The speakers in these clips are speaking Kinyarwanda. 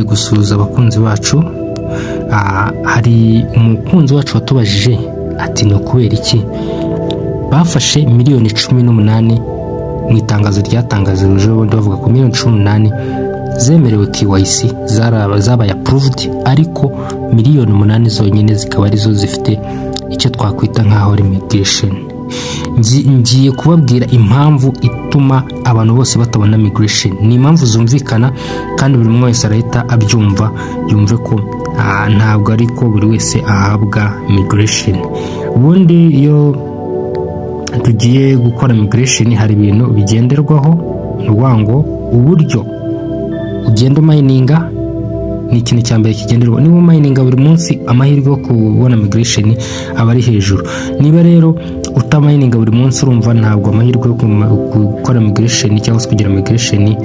Gusuhuza abakunzi bacu. Hari umukunzi wacu watubajije ati: "Ni ukubera iki bafashe miliyoni 18?" Mu itangazo ryatangajwe ejo bundi, bavuga ko miliyoni 18 zemerewe KYC, zabaye approved, ariko miliyoni 8 zonyine zikaba arizo zifite icyo twakwita nk'aho ari migration. Ngiye kubabwira impamvu ituma abantu bose batabona migration. Ni impamvu zumvikana kandi buri umwe wese arahita abyumva, yumve ko ntabwo ari ko buri wese ahabwa migration. Ubundi iyo tugiye gukora migration, hari ibintu bigenderwaho. Ni ukuvuga ngo uburyo ugenda umininga ni ikintu cya mbere kigenderwaho. Niba umininga buri munsi, amahirwe yo kubona migration aba ari hejuru. Niba rero utamininga buri munsi, urumva ntabwo amahirwe yo gukora migration cyangwa se kugira migration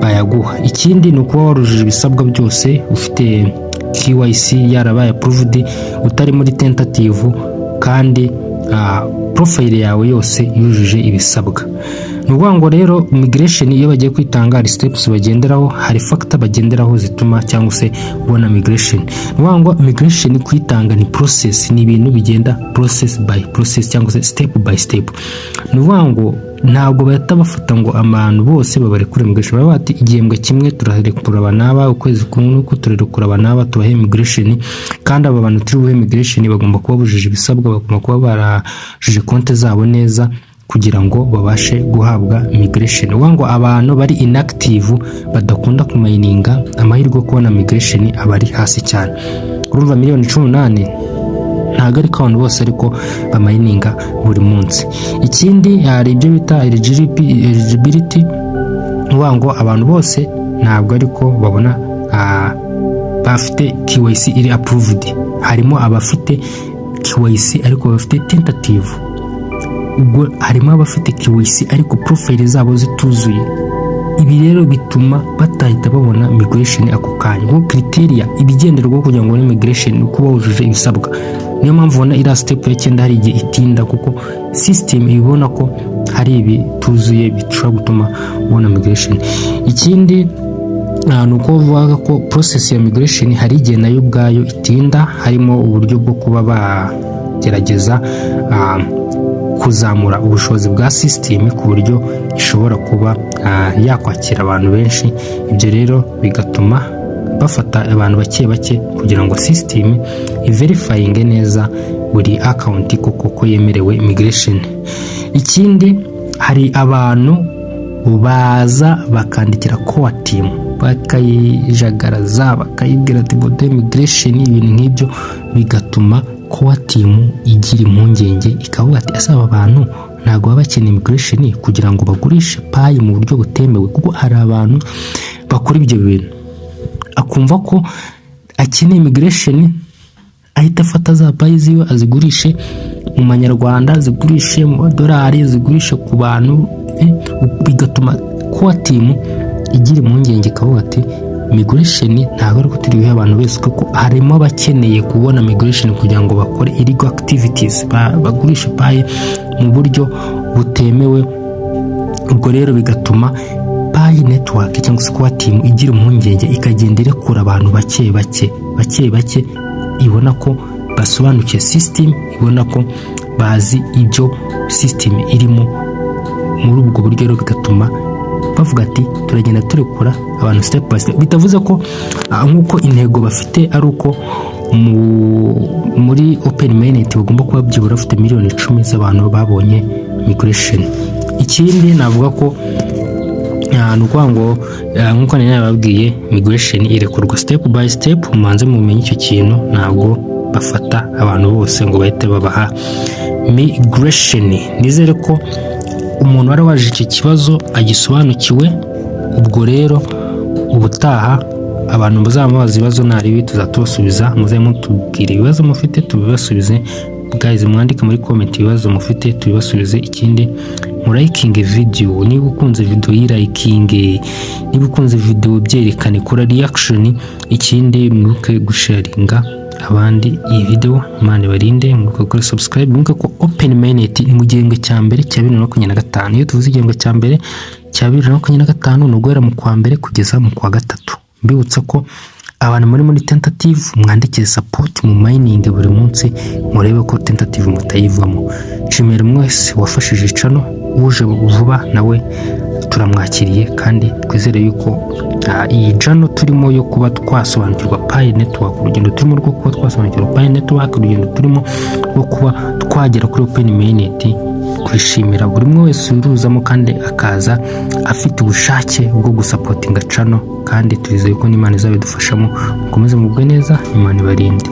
bayaguha. Ikindi ni ukuba warujuje ibisabwa byose, ufite KYC yarabaye approved, utari muri tentative, kandi profile yawe yose yujuje ibisabwa. Ni ukuvuga ngo rero migration iyo bagiye kwitanga, hari steps bagenderaho, hari factor bagenderaho zituma cyangwa se ubona migration. Ni ukuvuga ngo migration kuyitanga ni process, ni ibintu bigenda process by process cyangwa se step by step. Ni ukuvuga ngo ntabwo bahita bafata ngo abantu bose babarekure migration. Baba bati: "Igihembwe kimwe turarekura aba n'aba, ukwezi kumwe nuko turarekura aba n'aba, tubahe migration." Kandi aba bantu turi buhe migration bagomba kuba bujuje ibisabwa, bagomba kuba barujuje konti zabo neza kugira ngo babashe guhabwa migration. Uvuga ngo abantu bari inactive, badakunda kumininga, amahirwe yo kubona migration aba ari hasi cyane. Urumva miliyoni 18 ntabwo ariko abantu bose ariko bamininga buri munsi. Ikindi, hari ibyo bita eligibility. Ni ukuvuga ngo abantu bose ntabwo ariko babona bafite KYC iri approved. Harimo abafite KYC ariko bafite tentative. Ubwo harimo abafite KYC ariko profile zabo zituzuye. Ibi rero bituma batahita babona migration ako kanya, kuko criteria ibigenderwaho kugira ngo ubone migration ni ukuba wujuje ibisabwa. Niyo mpamvu ubona iriya step ya 9 hari igihe itinda, kuko system ibona ko hari ibituzuye bishobora gutuma ubona migration. Ikindi ni uko bavuga ko process ya migration hari igihe nayo ubwayo itinda. Harimo uburyo bwo kuba bagerageza kuzamura ubushobozi bwa system ku buryo ishobora kuba yakwakira abantu benshi. Ibyo rero bigatuma bafata abantu bake bake kugira ngo system iverifyinge neza buri account koko ko yemerewe migration. Ikindi, hari abantu baza bakandikira core team, bakayijagaraza, bakayibwira ati bode migration, ibintu nk'ibyo, bigatuma core team igira impungenge, ikavuga ati: "Ese aba bantu ntabwo baba bakeneye migration kugira ngo bagurishe Pi mu buryo butemewe?" Kuko hari abantu bakora ibyo bintu, akumva ko akeneye migration, ahita afata za Pi ziwe azigurishe mu manyarwanda, azigurishe mu madolari, azigurishe ku bantu, bigatuma core team igira impungenge, ikavuga ati: "Migration ntabwo ari turi buhe abantu bose, kuko harimo abakeneye kubona migration kugira ngo bakore illegal activities, bagurishe Pi mu buryo butemewe." Ubwo rero bigatuma Pi Network cyangwa se core team igira impungenge, ikagenda irekura abantu bake bake bake bake ibona ko basobanukiwe system, ibona ko bazi ibyo system irimo. Muri ubwo buryo rero bigatuma bavuga ati: "Turagenda turekura abantu step by step." Bitavuze ko nk'uko intego bafite ari uko muri open mainnet bagomba kuba byibura bafite miliyoni 10 z'abantu babonye migration. Ikindi navuga ko ni ukuvuga ngo nk'uko nari nababwiye, migration irekurwa step by step. Mubanze mumenye icyo kintu, ntabwo bafata abantu bose ngo bahite babaha migration. Nizere ko umuntu wari waje icyo kibazo agisobanukiwe. Ubwo rero ubutaha abantu muzaba mubaza ibibazo ntaribi, tuzatubasubiza. Muze mutubwira ibibazo mufite tubibasubize. Guys, mwandike muri comment ibibazo mufite tubibasubize. Ikindi, muralikinge video. Niba ukunze video, yilikinge. Niba ukunze video, byerekane, kora reaction. Ikindi, mwibuke gusharinga. abandi iyi video. Imana ibarinde. Mwibuke gukora subscribe, mwibuke ko open mainnet ni mu gihembwe cya mbere cya 2025. Iyo tuvuze igihembwe cya mbere cya 2025, ni uguhera mu kwa mbere kugeza mu kwa gatatu. Mbibutsa ko abantu muri tentative, mwandikire support mu mining buri munsi, murebe ko tentative mutayivamo. Nshimira mwese wafashije channel, uje vuba nawe turamwakiriye, kandi twizere yuko iyi journey turimo yo kuba twasobanukirwa Pi Network, urugendo turimo rwo kuba twasobanukirwa Pi Network, urugendo turimo rwo kuba twagera kuri open mainnet, twishimira buri umwe wese uruzamo kandi akaza afite ubushake bwo gusupportinga channel, kandi twizeye ko n'Imana izabidufashamo. Mukomeze mugwe neza, Imana ibarinde.